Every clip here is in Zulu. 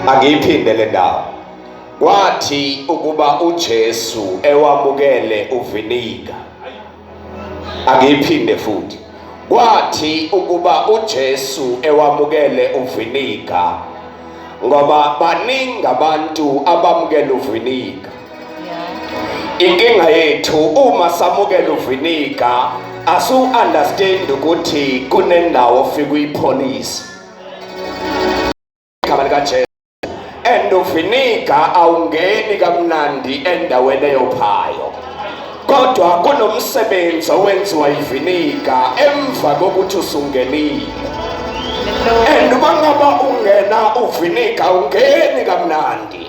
Angiyiphinde le ndawo. Kwathi ukuba uJesu ewamukele uviniga. Angiyiphinde futhi. Kwathi ukuba uJesu ewamukele uviniga, ngoba baningi abantu abamukela uviniga. Inkinga yethu uma samukela uviniga asu understand ukuthi kunendawo ofika uyipholise. Igama likaJesu. And uviniga awungeni kamnandi endaweni eyophayo. Kodwa kunomsebenzi owenziwa iviniga emva kokuthi usungenile. And uma ngaba ungena uviniga ungeni kamnandi.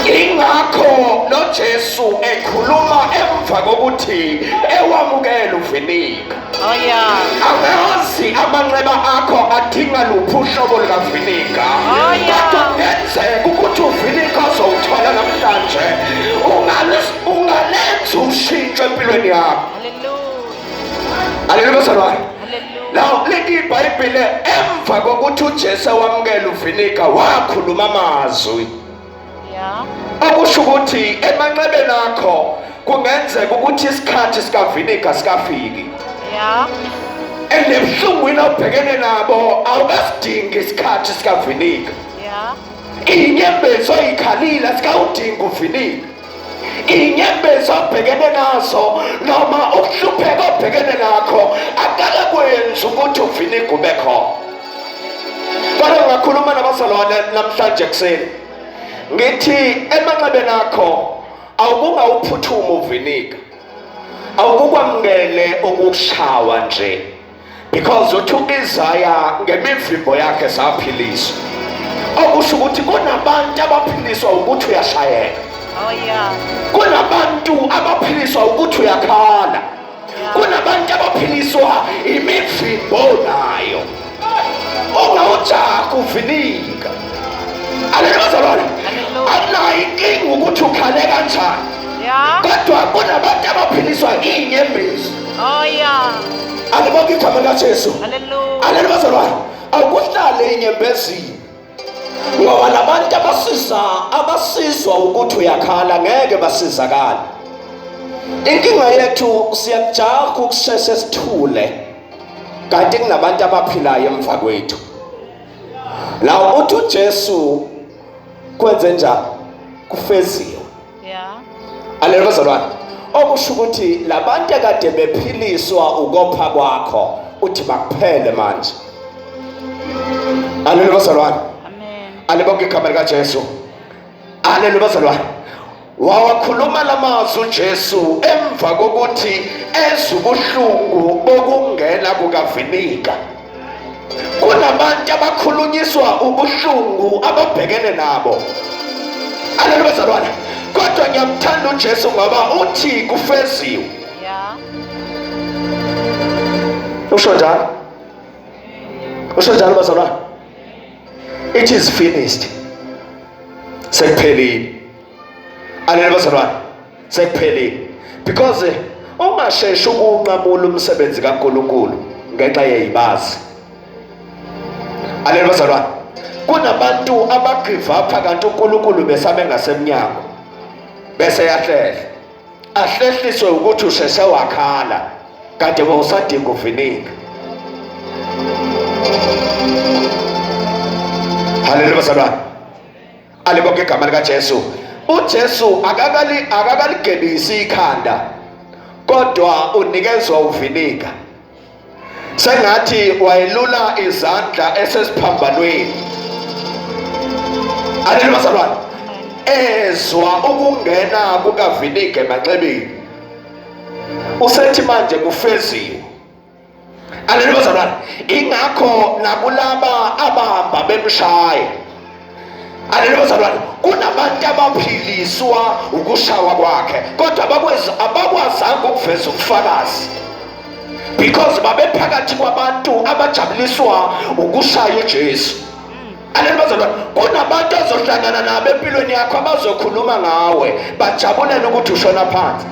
Ingakho noJesu ekhuluma emva kokuthi ewamukela uviniga. Oh yeah. Angazi amanxeba akho adinga luphi uhlobo lukaviniga. Oh yeah. Kodwa kungenzeka ukuthi uviniga ozowuthola namhlanje ungalenza ushintsho empilweni yakho. Hallelujah. Haleluya bazalwane. Hallelujah. Now lithi iBhayibheli emva kokuthi uJesu wamukela uviniga wakhuluma amazwi. Yeah. Okusho ukuthi emanxebeni akho kungenzeka ukuthi isikhathi sikaviniga sikafiki. Yeah. And ebuhlungwini obhekene nabo awukasidingi isikhathi sikaviniga. Yeah. Inyembezi oyikhalile asikawudingi uviniga. Inyembezi obhekene nazo noma ukuhlupheka obhekene nakho akakakwenzi ukuthi uviniga ube khona. Kodwa ngakhuluma nabazalwane namhlanje ekuseni ngithi emanxebeni akho awukungawuphuthuma uviniga, awukukwamukele ukushawa nje, because uthi u-Isaya ngemivimbo yakhe saphiliswa, okusho ukuthi kunabantu abaphiliswa ukuthi uyashayeka. Oh yeah. Kunabantu abaphiliswa ukuthi uyakhala. Kunabantu abaphiliswa imivimbo nayo. Ungawujaha uvinika. Aleluya bazalwane. Akunayo inkinga ukuthi ukhale kanjani. Yeah. Kodwa kunabantu abaphiliswa inyembezi. Oh yeah. Alibonke igama likaJesu. Hallelujah. Aleluya bazalwane. Awukuhlale inyembezini. Ngoba labantu abasiza abasizwa ukuthi uyakhala ngeke basizakale. Inkinga yethu siyakujaha ukusheshe sithule kanti kunabantu abaphilayo emva kwethu. La uthi uJesu kwenze njani? Kufeziwe. Yeah. Aleluya bazalwane. Okusho ukuthi labantu ekade bephiliswa ukopha kwakho uthi bakuphele manje. Aleluya bazalwane. Amen. Alibonke igama likaJesu. Aleluya bazalwane. Wawakhuluma lamazwi uJesu emva kokuthi ezwe ubuhlungu bokungena kukavinika. Kunabantu abakhulunyiswa ubuhlungu ababhekene nabo. Aleluya bazalwane. Kodwa ngiyamthanda uJesu ngoba uthi kufeziwe. Yeah. Usho njalo. Usho njalo bazalwane. It is finished. Sekuphelile. Aleluya bazalwane. Sekuphelile. Because ungasheshi ukunqamula umsebenzi kaNkuluNkulu ngenxa yezibazi. Aleluya bazalwane. Kunabantu abagive up kanti uNkulunkulu besabe ngasemnyango. Bese yahlehla. Ahlehliswe ukuthi usheshe wakhala kade bowusadinga uvinika. Haleluya bazalwane. Alibonke igama likaJesu. UJesu akakali akakaligebisi ikhanda kodwa unikezwa uvinika. Sengathi wayelula izandla esesiphambanweni. Haleluya bazalwane. Ezwa ukungena kukavinika emanxebeni. Usethi manje kufeziwe. Haleluya bazalwane. Ingakho nakulaba abahamba bemshaya. Haleluya bazalwane. Kunabantu abaphiliswa ukushawa kwakhe kodwa abakwazanga ukuveza ubufakazi. Because babephakathi kwabantu abajabuliswa ukushaya uJesu. Haleluya bazalwane. Kunabantu ozohlangana nabo empilweni yakho abazokhuluma ngawe bajabulele ukuthi ushona phansi.